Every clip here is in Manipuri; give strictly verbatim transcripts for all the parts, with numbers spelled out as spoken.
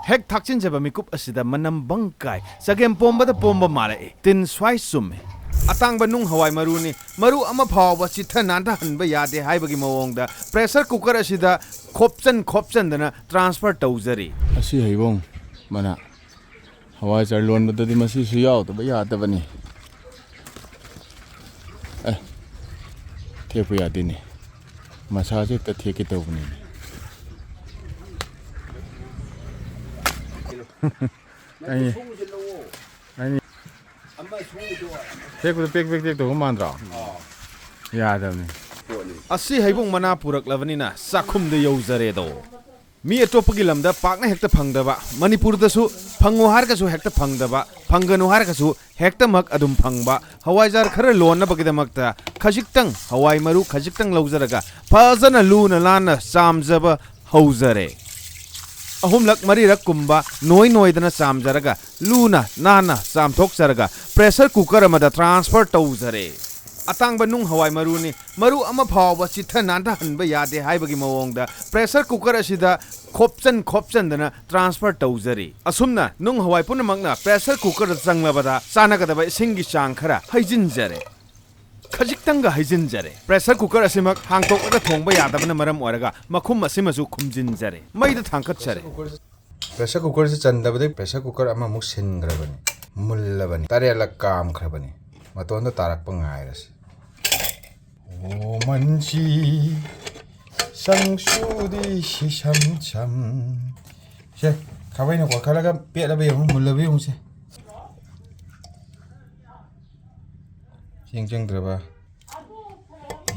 ꯍꯦꯛ ꯊꯥꯛꯆꯤꯟꯖꯕ ꯃꯤꯀꯨꯞ ꯑꯁꯤꯗ ꯃꯅꯝ ꯕꯪ ꯀꯥꯏ꯫ ꯆꯒꯦꯝ ꯄꯣꯝꯕꯗ ꯄꯣꯝꯕ ꯃꯥꯜꯂꯛꯏ꯫ ꯇꯤꯟ ꯁ꯭ꯋꯥꯏ ꯆꯨꯝꯃꯤ꯫ ꯑꯇꯥꯡꯕ ꯅꯨꯡ ꯍꯋꯥꯏ ꯃꯔꯨꯅꯤ꯫ ꯃꯔꯨ ꯑꯃ ꯐꯥꯎꯕ ꯆꯤꯠꯊ ꯅꯥꯟꯊꯍꯟꯕ ꯌꯥꯗꯦ ꯍꯥꯏꯕꯒꯤ ꯃꯑꯣꯡꯗ pressure cooker ꯑꯁꯤꯗ ꯈꯣꯞꯆꯟ ꯈꯣꯞꯆꯟꯗꯅ transfer ꯇꯧꯖꯔꯤ꯫ ꯑꯁꯤ ꯍꯩꯕꯣꯡ ꯃꯅꯥ꯫ ꯍꯋꯥꯏꯖꯥꯔ ꯂꯣꯟꯕꯗꯗꯤ ꯃꯁꯤꯁꯨ ꯌꯥꯎꯗꯕ ꯌꯥꯗꯕꯅꯤ꯫ ꯑꯦ, ꯊꯦꯛꯄ ꯌꯥꯗꯦꯅꯦ꯫ ꯃꯁꯥꯁꯦ ꯍꯦꯛꯇ ꯊꯦꯛꯀꯦ ꯇꯧꯕꯅꯤꯅꯦ꯫ ꯑꯩ, ꯑꯩ ꯊꯦꯛꯄꯗ ꯄꯦꯛ ꯄꯦꯛ ꯇꯦꯛ ꯇꯧꯕ ꯃꯥꯟꯗ꯭ꯔꯣ? ꯌꯥꯗꯕꯅꯤ꯫ ꯑꯁꯤ ꯍꯩꯕꯣꯡ ꯃꯅꯥ ꯄꯨꯔꯛꯂꯕꯅꯤꯅ ꯆꯥꯛꯈꯨꯝꯗ ꯌꯧꯖꯔꯦꯗꯣ꯫ ꯃꯤ ꯑꯇꯣꯞꯄꯒꯤ ꯂꯝꯗ ꯄꯥꯛꯅ ꯍꯦꯛꯇ ꯐꯪꯗꯕ, ꯃꯅꯤꯄꯨꯔꯗꯁꯨ ꯐꯪꯉꯣ ꯍꯥꯏꯔꯒꯁꯨ ꯍꯦꯛꯇ ꯐꯪꯗꯕ, ꯐꯪꯒꯅꯨ ꯍꯥꯏꯔꯒꯁꯨ ꯍꯦꯛꯇꯃꯛ ꯑꯗꯨꯝ ꯐꯪꯕ ꯍꯋꯥꯏꯖꯥꯔ ꯈꯔ ꯂꯣꯟꯅꯕꯒꯤꯗꯃꯛꯇ ꯈꯖꯤꯛꯇꯪ ꯍꯋꯥꯏ ꯃꯔꯨ ꯈꯖꯤꯛꯇꯪ ꯂꯧꯖꯔꯒ ꯐꯖꯅ ꯂꯨꯅ ꯅꯥꯟꯅ ꯆꯥꯝꯖꯕ ꯍꯧꯖꯔꯦ꯫ ꯑꯍꯨꯝꯂꯛ ꯃꯔꯤꯔꯛ ꯀꯨꯝꯕ ꯅꯣꯏ ꯅꯣꯏꯗꯅ ꯆꯥꯝꯖꯔꯒ ꯂꯨꯅ ꯅꯥꯟꯅ ꯆꯥꯝꯊꯣꯛꯆꯔꯒ pressure cooker ꯑꯃꯗ transfer ꯇꯧꯖꯔꯦ꯫ ꯑꯇꯥꯡꯕ ꯅꯨꯡ ꯍꯋꯥꯏ ꯃꯔꯨꯅꯤ꯫ ꯃꯔꯨ ꯑꯃ ꯐꯥꯎꯕ ꯆꯤꯠꯊ ꯅꯥꯟꯊꯍꯟꯕ ꯌꯥꯗꯦ ꯍꯥꯏꯕꯒꯤ ꯃꯑꯣꯡꯗ pressure cooker ꯑꯁꯤꯗ ꯈꯣꯞꯆꯟ ꯈꯣꯞꯆꯟꯗꯅ transfer ꯇꯧꯖꯔꯤ꯫ ꯑꯁꯨꯝꯅ ꯅꯨꯡ ꯍꯋꯥꯏ ꯄꯨꯝꯅꯃꯛꯅ pressure cookerꯗ ꯆꯪꯂꯕꯗ ꯆꯥꯟꯅꯒꯗꯕ ꯏꯁꯤꯡꯒꯤ ꯆꯥꯡ ꯈꯔ ꯍꯩꯖꯤꯟꯖꯔꯦ꯫ ꯈꯖꯤꯛꯇꯪꯒ ꯍꯩꯖꯤꯟꯖꯔꯦ꯫ Pressure cooker ꯑꯁꯤꯃꯛ ꯍꯥꯡꯇꯣꯛꯂꯒ ꯊꯣꯡꯕ ꯌꯥꯗꯕꯅ ꯃꯔꯝ ꯑꯣꯏꯔꯒ ꯃꯈꯨꯝ ꯑꯁꯤꯃꯁꯨ ꯈꯨꯝꯖꯤꯟꯖꯔꯦ꯫ ꯃꯩꯗ ꯊꯥꯡꯀꯠꯆꯔꯦ꯫ Pressure cookerꯁꯤ ꯆꯟꯗꯕꯗꯒꯤ pressure cooker ꯑꯃꯃꯨꯛ ꯁꯤꯟꯈ꯭ꯔꯕꯅꯤ꯫ ꯃꯨꯜꯂꯕꯅꯤ꯫ ꯇꯔꯦꯠꯂꯛ ꯀꯥꯝꯈ꯭ꯔꯕꯅꯤ꯫ ꯃꯇꯣꯟꯗ ꯇꯥꯔꯛꯄ ꯉꯥꯏꯔꯁꯤ꯫ ꯑꯣ ꯃꯟꯁꯤ ꯁꯪꯁꯨꯗꯤ ꯁꯤꯁꯝ ꯁꯝ꯫ ꯁꯦ, ꯈꯥꯕꯩꯅ ꯀꯣꯠꯈꯠꯂꯒ ꯄꯦꯠꯂꯕ ꯌꯦꯡꯉꯨ, ꯃꯨꯜꯂꯕ ꯌꯦꯡꯉꯨꯁꯦ꯫ ꯆꯦꯡ ꯆꯪꯗ꯭ꯔꯕ?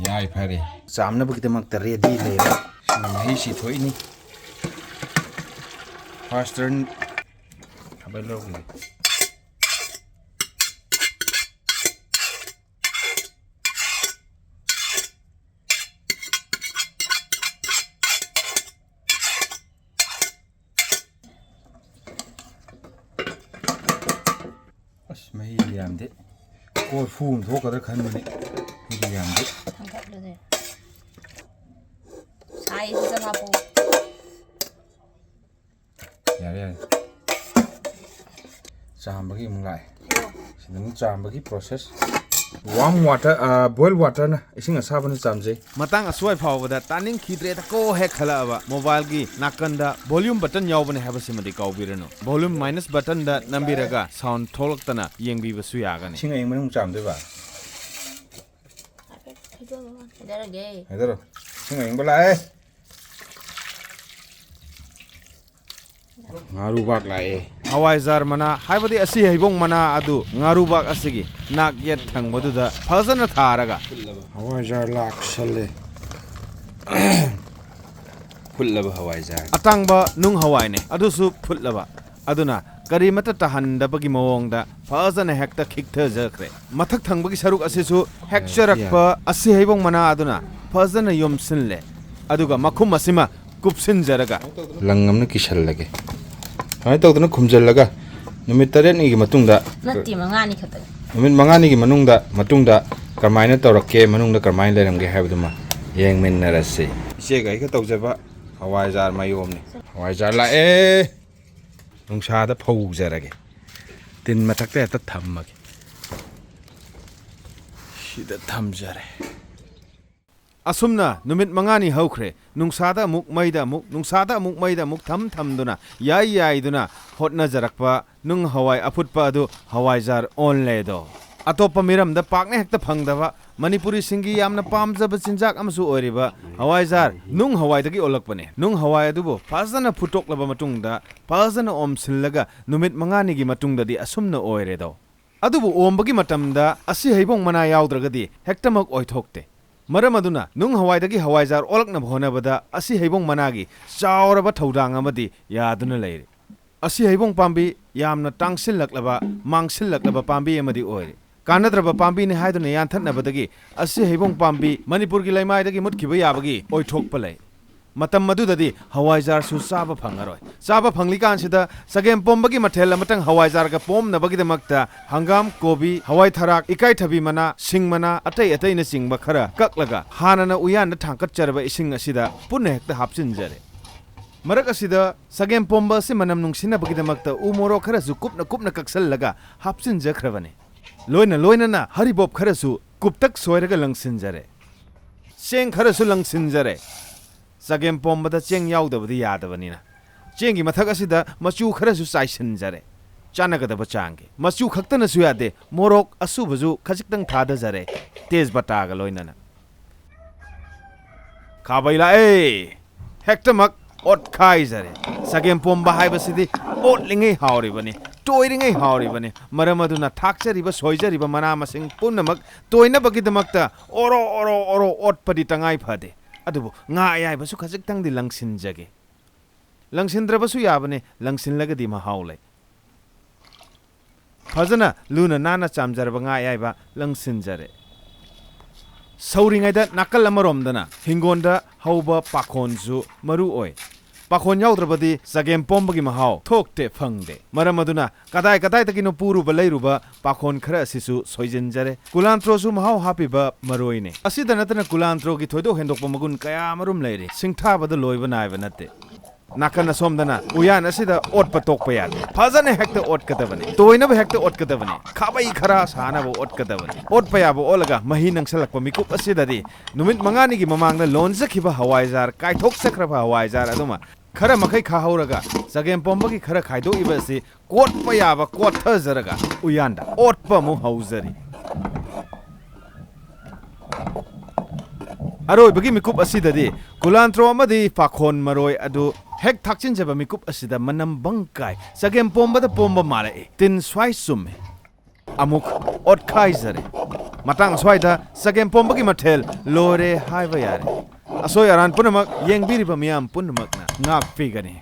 ꯌꯥꯏ, ꯐꯔꯦ꯫ ꯆꯥꯝꯅꯕꯒꯤꯗꯃꯛꯇ ready ꯂꯩꯔꯦ꯫ ꯁꯤꯅ ꯃꯍꯤꯁꯤ ꯊꯣꯛꯏꯅꯤ꯫ First turn ꯈꯥꯕꯩ ꯂꯧꯈꯤꯒꯦ꯫ ꯑꯁ, ꯃꯍꯤꯗꯤ ꯌꯥꯝꯗꯦ꯫ ꯀꯣꯔꯐꯨ ꯑꯃ ꯊꯣꯛꯀꯗ꯭ꯔꯥ ꯈꯟꯕꯅꯤ꯫ ꯃꯍꯤꯗꯤ ꯌꯥꯝꯗꯦ꯫ ꯊꯥꯡꯒꯠꯂꯨꯅꯦ꯫ ꯁꯥꯏꯁꯤꯗ ꯍꯥꯞꯄꯣ꯫ ꯌꯥꯔꯦ, ꯌꯥꯔꯦ꯫ ꯆꯥꯝꯕꯒꯤ ꯑꯃꯨꯛ ꯂꯥꯛꯑꯦ꯫ ꯁꯤꯗ ꯑꯃꯨꯛ ꯆꯥꯝꯕꯒꯤ process꯫ Warm water, ꯑ, boil waterꯅ, ꯏꯁꯤꯡ ꯑꯁꯥꯕꯅ ꯆꯥꯝꯖꯩ꯫ ꯃꯇꯥꯡ ꯑꯁ꯭ꯋꯥꯏ ꯐꯥꯎꯕꯗ ꯇꯥꯅꯤꯡꯈꯤꯗ꯭ꯔꯦꯗꯀꯣ ꯍꯦꯛ ꯈꯜꯂꯛꯑꯕ, mobileꯒꯤ ꯅꯥꯀꯟꯗ volume button ꯌꯥꯎꯕꯅꯦ ꯍꯥꯏꯕꯁꯤꯃꯗꯤ ꯀꯥꯎꯕꯤꯔꯅꯨ꯫ Volume minus buttonꯗ ꯅꯝꯕꯤꯔꯒ sound ꯊꯣꯛꯂꯛꯇꯅ ꯌꯦꯡꯕꯤꯕꯁꯨ ꯌꯥꯒꯅꯤ꯫ ꯏꯁꯤꯡ ꯑꯌꯤꯡꯕꯅ ꯑꯃꯨꯛ ꯆꯥꯝꯗꯣꯏꯕ? ꯍꯥꯏꯐꯦꯠ ꯊꯩꯗꯣꯛꯑꯒ ꯍꯥꯏꯖꯔꯒꯦ꯫ ꯍꯥꯏꯗꯔꯣ꯫ ꯏꯁꯤꯡ ꯑꯌꯤꯡꯕ ꯂꯥꯛꯑꯦ꯫ ꯉꯥꯔꯨꯕꯥꯛ ꯂꯥꯛꯑꯦ꯫ ꯍꯋꯥꯏꯖꯥꯔ ꯃꯅꯥ, ꯍꯥꯏꯕꯗꯤ ꯑꯁꯤ ꯍꯩꯕꯣꯡ ꯃꯅꯥ ꯑꯗꯨ ꯉꯥꯔꯨꯕꯥꯛ ꯑꯁꯤꯒꯤ ꯅꯥꯛ ꯌꯦꯠ ꯊꯪꯕꯗꯨꯗ ꯐꯖꯅ ꯊꯥꯔꯒ ꯍꯋꯥꯏꯖꯥꯔ ꯂꯥꯛꯁꯜꯂꯦ꯫ ꯐꯨꯠꯂꯕ ꯍꯋꯥꯏꯖꯥꯔ꯫ ꯑꯇꯥꯡꯕ ꯅꯨꯡ ꯍꯋꯥꯏꯅꯦ, ꯑꯗꯨꯁꯨ ꯐꯨꯠꯂꯕ꯫ ꯑꯗꯨꯅ ꯀꯔꯤꯃꯠꯇ ꯇꯥꯍꯟꯗꯕꯒꯤ ꯃꯑꯣꯡꯗ ꯐꯖꯅ ꯍꯦꯛꯇ ꯈꯤꯛꯊꯖꯈ꯭ꯔꯦ꯫ ꯃꯊꯛ ꯊꯪꯕꯒꯤ ꯁꯔꯨꯛ ꯑꯁꯤꯁꯨ ꯍꯦꯛꯆꯔꯛꯄ ꯑꯁꯤ ꯍꯩꯕꯣꯡ ꯃꯅꯥ ꯑꯗꯨꯅ ꯐꯖꯅ ꯌꯣꯝꯁꯤꯜꯂꯦ꯫ ꯑꯗꯨꯒ ꯃꯈꯨꯝ ꯑꯁꯤꯃ ꯀꯨꯞꯁꯤꯟꯖꯔꯒ ꯂꯪ ꯑꯃꯅ ꯀꯤꯁꯜꯂꯒꯦ꯫ ꯁꯨꯃꯥꯏꯅ ꯇꯧꯗꯅ ꯈꯨꯝꯖꯤꯜꯂꯒ ꯅꯨꯃꯤꯠ ꯇꯔꯦꯠꯅꯤꯒꯤ ꯃꯇꯨꯡꯗ, ꯅꯠꯇꯦ, ꯃꯉꯥꯅꯤ ꯈꯛꯇꯅꯤ꯫ ꯅꯨꯃꯤꯠ ꯃꯉꯥꯅꯤꯒꯤ ꯃꯅꯨꯡꯗ, ꯃꯇꯨꯡꯗ ꯀꯔꯝꯍꯥꯏꯅ ꯇꯧꯔꯛꯀꯦ, ꯃꯅꯨꯡꯗ ꯀꯔꯝꯍꯥꯏꯅ ꯂꯩꯔꯝꯒꯦ ꯍꯥꯏꯕꯗꯨꯃ ꯌꯦꯡꯃꯤꯟꯅꯔꯁꯤ꯫ ꯏꯆꯦꯒ ꯑꯩꯒ ꯇꯧꯖꯕ ꯍꯋꯥꯏꯖꯥꯔ ꯃꯌꯣꯝꯅꯤ꯫ ꯍꯋꯥꯏꯖꯥꯔ ꯂꯥꯛꯑꯦ꯫ ꯅꯨꯡꯁꯥꯗ ꯐꯧꯖꯔꯒꯦ꯫ ꯇꯤꯟ ꯃꯊꯛꯇ ꯍꯦꯛꯇ ꯊꯝꯃꯒꯦ꯫ ꯁꯤꯗ ꯊꯝꯖꯔꯦ꯫ ꯑꯁꯨꯝꯅ ꯅꯨꯃꯤꯠ ꯃꯉꯥꯅꯤ ꯍꯧꯈ꯭ꯔꯦ꯫ ꯅꯨꯡꯁꯥꯗ ꯑꯃꯨꯛ, ꯃꯩꯗ ꯑꯃꯨꯛ, ꯅꯨꯡꯁꯥꯗ ꯑꯃꯨꯛ, ꯃꯩꯗ ꯑꯃꯨꯛ ꯊꯝ ꯊꯝꯗꯨꯅ ꯌꯥꯏ ꯌꯥꯏꯗꯨꯅ ꯍꯣꯠꯅꯖꯔꯛꯄ ꯅꯨꯡ ꯍꯋꯥꯏ ꯑꯐꯨꯠꯄ ꯑꯗꯨ ꯍꯋꯥꯏꯖꯥꯔ ꯑꯣꯜꯂꯦꯗꯣ꯫ ꯑꯇꯣꯞꯄ ꯃꯤꯔꯝꯗ ꯄꯥꯛꯅ ꯍꯦꯛꯇ ꯐꯪꯗꯕ, ꯃꯅꯤꯄꯨꯔꯤꯁꯤꯡꯒꯤ ꯌꯥꯝꯅ ꯄꯥꯝꯖꯕ ꯆꯤꯟꯖꯥꯛ ꯑꯃꯁꯨ ꯑꯣꯏꯔꯤꯕ ꯍꯋꯥꯏꯖꯥꯔ ꯅꯨꯡ ꯍꯋꯥꯏꯗꯒꯤ ꯑꯣꯜꯂꯛꯄꯅꯦ꯫ ꯅꯨꯡ ꯍꯋꯥꯏ ꯑꯗꯨꯕꯨ ꯐꯖꯅ ꯐꯨꯠꯇꯣꯛꯂꯕ ꯃꯇꯨꯡꯗ, ꯐꯖꯅ ꯑꯣꯝꯁꯤꯜꯂꯒ ꯅꯨꯃꯤꯠ ꯃꯉꯥꯅꯤꯒꯤ ꯃꯇꯨꯡꯗꯗꯤ ꯑꯁꯨꯝꯅ ꯑꯣꯏꯔꯦꯗꯣ꯫ ꯑꯗꯨꯕꯨ ꯑꯣꯝꯕꯒꯤ ꯃꯇꯝꯗ ꯑꯁꯤ ꯍꯩꯕꯣꯡ ꯃꯅꯥ ꯌꯥꯎꯗ꯭ꯔꯒꯗꯤ ꯍꯦꯛꯇꯃꯛ ꯑꯣꯏꯊꯣꯛꯇꯦ꯫ ꯃꯔꯝ ꯑꯗꯨꯅ ꯅꯨꯡ ꯍꯋꯥꯏꯗꯒꯤ ꯍꯋꯥꯏꯖꯥꯔ ꯑꯣꯜꯂꯛꯅꯕ ꯍꯣꯠꯅꯕꯗ ꯑꯁꯤ ꯍꯩꯕꯣꯡ ꯃꯅꯥꯒꯤ ꯆꯥꯎꯔꯕ ꯊꯧꯗꯥꯡ ꯑꯃꯗꯤ ꯌꯥꯗꯨꯅ ꯂꯩꯔꯤ꯫ ꯑꯁꯤ ꯍꯩꯕꯣꯡ ꯄꯥꯝꯕꯤ ꯌꯥꯝꯅ ꯇꯥꯡꯁꯤꯜꯂꯛꯂꯕ, ꯃꯥꯡꯁꯤꯜꯂꯛꯂꯕ ꯄꯥꯝꯕꯤ ꯑꯃꯗꯤ ꯑꯣꯏꯔꯦ꯫ ꯀꯥꯟꯅꯗ꯭ꯔꯕ ꯄꯥꯝꯕꯤꯅꯤ ꯍꯥꯏꯗꯨꯅ ꯌꯥꯟꯊꯠꯅꯕꯗꯒꯤ ꯑꯁꯤ ꯍꯩꯕꯣꯡ ꯄꯥꯝꯕꯤ ꯃꯅꯤꯄꯨꯔꯒꯤ ꯂꯩꯃꯥꯏꯗꯒꯤ ꯃꯨꯠꯈꯤꯕ ꯌꯥꯕꯒꯤ ꯑꯣꯏꯊꯣꯛꯄ ꯂꯩ꯫ ꯃꯇꯝ ꯑꯗꯨꯗꯗꯤ ꯍꯋꯥꯏꯖꯥꯔꯁꯨ ꯆꯥꯕ ꯐꯪꯉꯔꯣꯏ꯫ ꯆꯥꯕ ꯐꯪꯂꯤꯀꯥꯟꯁꯤꯗ ꯆꯒꯦꯝ ꯄꯣꯝꯕꯒꯤ ꯃꯊꯦꯜ ꯑꯃꯇꯪ ꯍꯋꯥꯏꯖꯥꯔꯒ ꯄꯣꯝꯅꯕꯒꯤꯗꯃꯛꯇ ꯍꯪꯒꯥꯝ, ꯀꯣꯕꯤ, ꯍꯋꯥꯏ ꯊꯔꯥꯛ, ꯏꯀꯥꯏꯊꯕꯤ ꯃꯅꯥ, ꯁꯤꯡ ꯃꯅꯥ, ꯑꯇꯩ ꯑꯇꯩꯅꯆꯤꯡꯕ ꯈꯔ ꯀꯛꯂꯒ ꯍꯥꯟꯅꯅ ꯎꯌꯥꯟꯗ ꯊꯥꯡꯀꯠꯆꯔꯕ ꯏꯁꯤꯡ ꯑꯁꯤꯗ ꯄꯨꯟꯅ ꯍꯦꯛꯇ ꯍꯥꯞꯆꯤꯟꯖꯔꯦ꯫ ꯃꯔꯛ ꯑꯁꯤꯗ ꯆꯒꯦꯝ ꯄꯣꯝꯕ ꯑꯁꯤ ꯃꯅꯝ ꯅꯨꯡꯁꯤꯅꯕꯒꯤꯗꯃꯛꯇ ꯎ ꯃꯣꯔꯣꯛ ꯈꯔꯁꯨ ꯀꯨꯞꯅ ꯀꯨꯞꯅ ꯀꯛꯁꯜꯂꯒ ꯍꯥꯞꯆꯤꯟꯖꯈ꯭ꯔꯕꯅꯤ꯫ ꯂꯣꯏꯅ ꯂꯣꯏꯅꯅ ꯍꯔꯤꯕꯣꯞ ꯈꯔꯁꯨ ꯀꯨꯞꯇꯛ ꯁꯣꯏꯔꯒ ꯂꯪꯁꯤꯟꯖꯔꯦ꯫ ꯆꯦꯡ ꯈꯔꯁꯨ ꯂꯪꯁꯤꯟꯖꯔꯦ꯫ ꯆꯒꯦꯝ ꯄꯣꯝꯕꯗ ꯆꯦꯡ ꯌꯥꯎꯗꯕꯗꯤ ꯌꯥꯗꯕꯅꯤꯅ ꯆꯦꯡꯒꯤ ꯃꯊꯛ ꯑꯁꯤꯗ ꯃꯆꯨ ꯈꯔꯁꯨ ꯆꯥꯏꯁꯤꯟꯖꯔꯦ꯫ ꯆꯥꯟꯅꯒꯗꯕ ꯆꯥꯡꯒꯤ꯫ ꯃꯆꯨ ꯈꯛꯇꯅꯁꯨ ꯌꯥꯗꯦ, ꯃꯣꯔꯣꯛ ꯑꯁꯨꯕꯁꯨ ꯈꯖꯤꯛꯇꯪ ꯊꯥꯗꯖꯔꯦ, ꯇꯦꯖꯄꯇꯥꯒ ꯂꯣꯏꯅꯅ꯫ ꯈꯥꯕꯩ ꯂꯥꯛꯑꯦ! ꯍꯦꯛꯇꯃꯛ ꯑꯣꯠꯈꯥꯏꯖꯔꯦ꯫ ꯆꯒꯦꯝ ꯄꯣꯝꯕ ꯍꯥꯏꯕꯁꯤꯗꯤ ꯑꯣꯠꯂꯤꯉꯩ ꯍꯥꯎꯔꯤꯕꯅꯤ, ꯇꯣꯏꯔꯤꯉꯩ ꯍꯥꯎꯔꯤꯕꯅꯤ꯫ ꯃꯔꯝ ꯑꯗꯨꯅ ꯊꯥꯛꯆꯔꯤꯕ, ꯁꯣꯏꯖꯔꯤꯕ ꯃꯅꯥ ꯃꯁꯤꯡ ꯄꯨꯝꯅꯃꯛ ꯇꯣꯏꯅꯕꯒꯤꯗꯃꯛꯇ ꯑꯣꯔꯣ ꯑꯣꯔꯣ ꯑꯣꯔꯣ ꯑꯣꯠꯄꯗꯤ ꯇꯉꯥꯏ ꯐꯗꯦ꯫ ꯑꯗꯨꯕꯨ ꯉꯥ ꯑꯌꯥꯏꯕꯁꯨ ꯈꯖꯤꯛꯇꯪꯗꯤ ꯂꯪꯁꯤꯟꯖꯒꯦ꯫ ꯂꯪꯁꯤꯟꯗ꯭ꯔꯕꯁꯨ ꯌꯥꯕꯅꯤ, ꯂꯪꯁꯤꯜꯂꯒꯗꯤ ꯃꯍꯥꯎ ꯂꯩ꯫ ꯐꯖꯅ ꯂꯨꯅ ꯅꯥꯟꯅ ꯆꯥꯝꯖꯔꯕ ꯉꯥ ꯑꯌꯥꯏꯕ ꯂꯪꯁꯤꯟꯖꯔꯦ꯫ ꯁꯧꯔꯤꯉꯩꯗ ꯅꯥꯀꯜ ꯑꯃꯔꯣꯝꯗꯅ ꯍꯤꯡꯒꯣꯜꯗ ꯍꯧꯕ ꯄꯥꯈꯣꯟꯁꯨ ꯃꯔꯨ ꯑꯣꯏ꯫ ꯄꯥꯈꯣꯟ ꯌꯥꯎꯗ꯭ꯔꯕꯗꯤ ꯆꯒꯦꯝ ꯄꯣꯝꯕꯒꯤ ꯃꯍꯥꯎ ꯊꯣꯛꯇꯦ, ꯐꯪꯗꯦ꯫ ꯃꯔꯝ ꯑꯗꯨꯅ ꯀꯗꯥꯏ ꯀꯗꯥꯏꯗꯒꯤꯅꯣ ꯄꯨꯔꯨꯕ ꯂꯩꯔꯨꯕ ꯄꯥꯈꯣꯟ ꯈꯔ ꯑꯁꯤꯁꯨ ꯁꯣꯏꯖꯤꯟꯖꯔꯦ꯫ ꯀꯨꯂꯥꯟꯇ꯭ꯔꯣꯁꯨ ꯃꯍꯥꯎ ꯍꯥꯞꯄꯤꯕ ꯃꯔꯣꯏꯅꯤ꯫ ꯑꯁꯤꯗ ꯅꯠꯇꯅ ꯀꯨꯂꯥꯟꯇ꯭ꯔꯣꯒꯤ ꯊꯣꯏꯗꯣꯛ ꯍꯦꯟꯗꯣꯛꯄ ꯃꯒꯨꯟ ꯀꯌꯥ ꯑꯃꯔꯣꯝ ꯂꯩꯔꯤ꯫ ꯁꯤꯡꯊꯥꯕꯗ ꯂꯣꯏꯕ ꯅꯥꯏꯕ ꯅꯠꯇꯦ꯫ ꯅꯥꯀꯟ ꯑꯁꯣꯝꯗꯅ ꯎꯌꯥꯟ ꯑꯁꯤꯗ ꯑꯣꯠꯄ ꯇꯣꯛꯄ ꯌꯥꯗꯦ꯫ ꯐꯖꯅ ꯍꯦꯛꯇ ꯑꯣꯠꯀꯗꯕꯅꯤ꯫ ꯇꯣꯏꯅꯕ ꯍꯦꯛꯇ ꯑꯣꯠꯀꯗꯕꯅꯤ꯫ ꯈꯥꯕꯩ ꯈꯔ ꯁꯥꯅꯕ ꯑꯣꯠꯀꯗꯕꯅꯤ꯫ ꯑꯣꯠꯄ ꯌꯥꯕ ꯑꯣꯠꯂꯒ ꯃꯍꯤ ꯅꯪꯁꯜꯂꯛꯄ ꯃꯤꯀꯨꯞ ꯑꯁꯤꯗꯗꯤ ꯅꯨꯃꯤꯠ ꯃꯉꯥꯅꯤꯒꯤ ꯃꯃꯥꯡꯗ ꯂꯣꯟꯖꯈꯤꯕ ꯍꯋꯥꯏꯖꯥꯔ, ꯀꯥꯏꯊꯣꯛꯆꯈ꯭ꯔꯕ ꯍꯋꯥꯏꯖꯥꯔ ꯑꯗꯨꯃ ꯈꯔ ꯃꯈꯩ ꯈꯥꯍꯧꯔꯒ ꯆꯒꯦꯝ ꯄꯣꯝꯕꯒꯤ ꯈꯔ ꯈꯥꯏꯗꯣꯛꯏꯕ ꯑꯁꯤ ꯀꯣꯠꯄ ꯌꯥꯕ ꯀꯣꯠꯊꯖꯔꯒ ꯎꯌꯥꯟꯗ ꯑꯣꯠꯄ ꯑꯃꯨꯛ ꯍꯧꯖꯔꯤ꯫ ꯑꯔꯣꯏꯕꯒꯤ ꯃꯤꯀꯨꯞ ꯑꯁꯤꯗꯗꯤ ꯀꯨꯂꯥꯟꯇ꯭ꯔꯣ ꯑꯃꯗꯤ ꯄꯥꯈꯣꯟ ꯃꯔꯣꯏ ꯑꯗꯨ ꯍꯦꯛ ꯊꯥꯛꯆꯤꯟꯖꯕ ꯃꯤꯀꯨꯞ ꯑꯁꯤꯗ ꯃꯅꯝ ꯕꯪ ꯀꯥꯏ꯫ ꯆꯒꯦꯝ ꯄꯣꯝꯕꯗ ꯄꯣꯝꯕ ꯃꯥꯜꯂꯛꯏ꯫ ꯇꯤꯟ ꯁ꯭ꯋꯥꯏ ꯆꯨꯝꯃꯤ꯫ ꯑꯃꯨꯛ ꯑꯣꯠꯈꯥꯏꯖꯔꯦ꯫ ꯃꯇꯥꯡ ꯑꯁ꯭ꯋꯥꯏꯗ ꯆꯒꯦꯝ ꯄꯣꯝꯕꯒꯤ ꯃꯊꯦꯜ ꯂꯣꯏꯔꯦ ꯍꯥꯏꯕ ꯌꯥꯔꯦ꯫ ꯑꯁꯣꯏ ꯑꯔꯥꯟ ꯄꯨꯝꯅꯃꯛ ꯌꯦꯡꯕꯤꯔꯤꯕ ꯃꯤꯌꯥꯝ ꯄꯨꯝꯅꯃꯛꯅ ꯉꯥꯛꯄꯤꯒꯅꯤ꯫